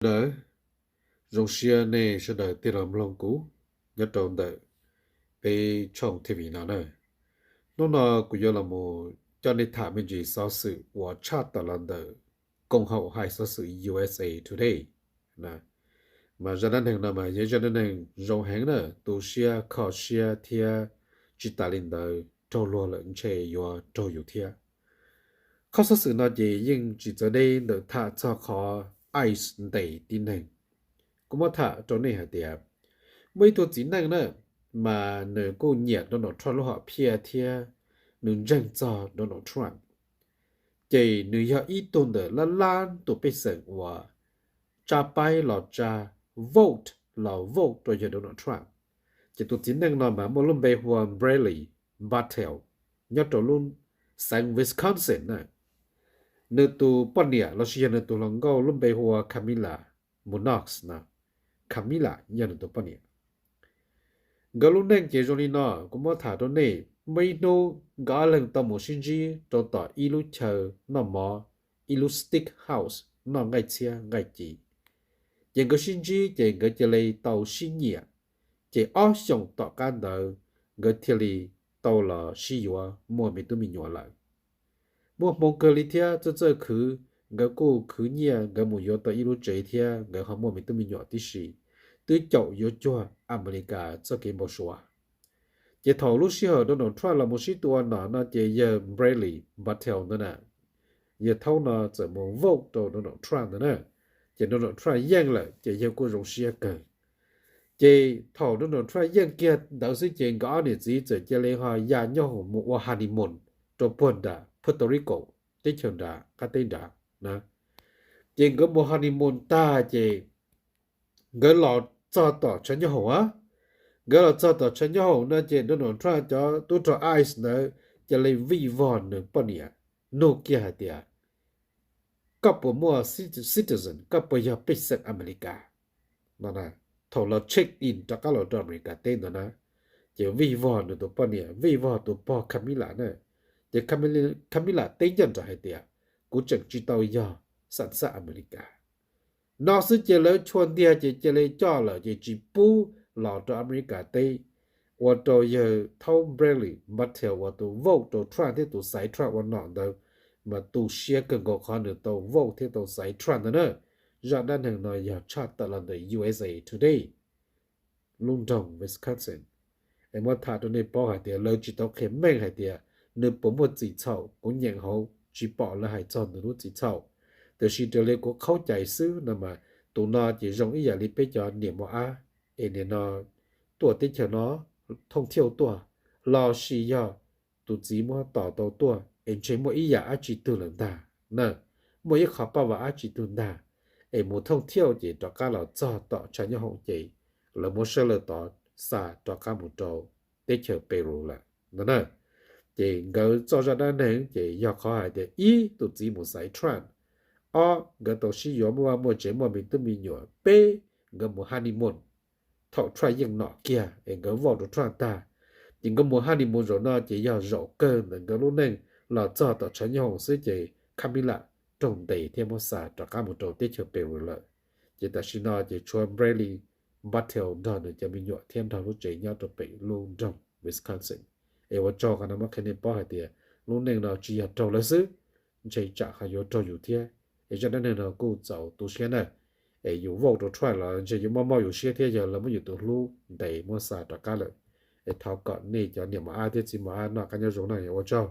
Sawv daws, zoo siab nej sawv daws thiaj los mloog kuv nyob rau ntawm peb tshooj T V no na. Hnub no kuv yuav los mus coj nej tham me ntsis xov xwm uas tshaj tawm los ntawm koom haum hais xov xwm U S A Today. Mas zaj dab neeg no mas yog zaj dab neeg zoo heev na, tu siab kho siab thiab tsis tas li ntawd raug luag lawm ntshe yuav raug yus thiab. Qhov xov xwm no ces yeej tsis txawv deb ntawm tham txog qhov ICE ntes tib neeg. Kuv muab tham rau nej hais tias muaj ib tug txiv neej na, mas nws kuj nyiam Donald Trump lub hom phiaj thiab nws ntseeg txog Donald Trump. Ces nws yog ib tug ntawm lab lab tus pej xeem uas tsa paib los tsa, vote los vote rau yawg Donald Trump. Ces tus txiv neej no mas muaj lub npe hu ua Bradley Bartel, nyob rau lub xeev Wisconsin na. Nws tus poj niam lossis yog nws tus hluas nkauj lub npe hu ua Camila Munoz no. Camila yog nws tus poj niam. Nkawd lub neej ces zoo li no, kuv muab tham rau nej. Muaj ib hnub nkawd ob leeg tau mus sib ntsib rau tom ib lub chaw noj mov, ib lub steakhouse noj nqaij txhiab nqaij ci. Ces nkawd sib ntsib ces nkawd cia li tau sib nyiam. Ces ob xyoos tom qab ntawd nkawd thiaj li tau los sib yuav muaj me tub me nyuam lawm. Muaj hmoo kawg li thiab txawj txawj khwv, nkawd kuj khwv nyiaj nkawd mus yuav tau ib lub tsev thiab nkawd ho muaj me tub me nyuam tib si, twb caum yuav cuag Amelikas txoj kev npau suav. Ces thaum lub sij hawm Donald Trump los mus sib tua ua nom no ces yawg Bradley Bartel ntawd na, yawg thaub no txawm mus vote rau Donald Trump ntawd na. Ces Donald Trump yeej lawm ces yawg kuj zoo siab kawg. Ces thaum Donald Trump yeej kiag ntawd xwb ces nkawd ob niam txiv txawm cia li ho ya nyob hoom mus ua honeymoon rau puag nram Puerto Rico, teb chaws nrad qab teb nrad na. Ces nkawd mus honeymoon tag ces nkawd los txog tom tshav nyob hoom a. Nkawd los txog tom tshav nyob hoom no ces Donald Trump cov tub rog ICE ntawd cia li vij vog nws poj niam, nug kiag hais tias, koj puas muaj citizen, koj puas yog pej xeem Amelikas no? Thaum los check in rov qab los rau Amelikas teb ntawd na, ces vij vog nws tus poj niam, vij vog tus pog Camila na. Ces Camila teb ncaj nraim hais tias, kuv tseem tsis tau yog xam xaj Amelikas. No xwb ces lawv chua ntiag ces cia li coj lawm ces tsis pub los rau Amelikas teb. Ua rau yawg thaub Bradley Bartel uas tus vote rau Trump thiab tus xaiv Trump ua nom ntawd mas tu siab kawg nkaus qhov nws tau vote thiab tau xaiv Trump ntawd na. Zaj dab neeg no yog tshaj tawm los ntawm U S A Today lub nroog Wisconsin. Es muab tham rau nej paub hais tias lawv tsis tau qhia meej hais tias nws puas muaj txim txhaum, kuv nyeem hauv tsis pom lawv hais txog nws lub txim txhaum. Tiam sis raws li kuv qhaub cai xwb no mas tus no ces zoo ib yam li peb cov niam mos ab es nim no tuaj teb chaws no thooj thiauj tuaj, lossis yog tus txiv muab tos tau tuaj es ntshe muaj ib yam dab tsi twg lawm ntag na, muaj ib qho paj vas dab tsi twg ntag, es mus thooj thiauj ces rov qab los txog tom tshav nyob hoom ces lawv muab sab lawg tod xa rov qab mus rau teb chaws Peru lawm no na. Ces nkawd txoj zaj dab neeg ces yog qhov hais tias ib, tus txiv mus xaiv Trump, ob, nkawd tau sib yuav muaj vaj muaj tsev muaj me tub me nyuam, peb, nkawd mus honeymoon thaum Trump yeej nom kiag es nkawd vote rau Trump tag. Ces nkawd mus honeymoon zaum no ces yog zaum kawg ntawm nkawd lub neej los txog tom tshav nyob hoom xwb ces Camila raug ntes thiab muab xa rov qab mus rau teb chaws Peru lawm. Ces tam sim no ces tshuav Bradley Bartel nrog nws cov me nyuam thiab nrog lub tsev nyob rau pem lub nroog Wisconsin. Es ua tsaug qhov no muab qhia nej paub hais tias lub neej no tsis yog raug lawv xwb, ntshe tsam ho yuav raug yus thiab. Es zaj dab neeg no kuj txaus tu siab na. Es yus vote rau Trump los ntshe yuav mob mob yus siab thiab yog lawv muab yus tus hlub ntes muab xa rov qab lawm. Es thov kom nej cov niam mos ab thiab txiv mos ab noj qab nyob zoo na, ua tsaug.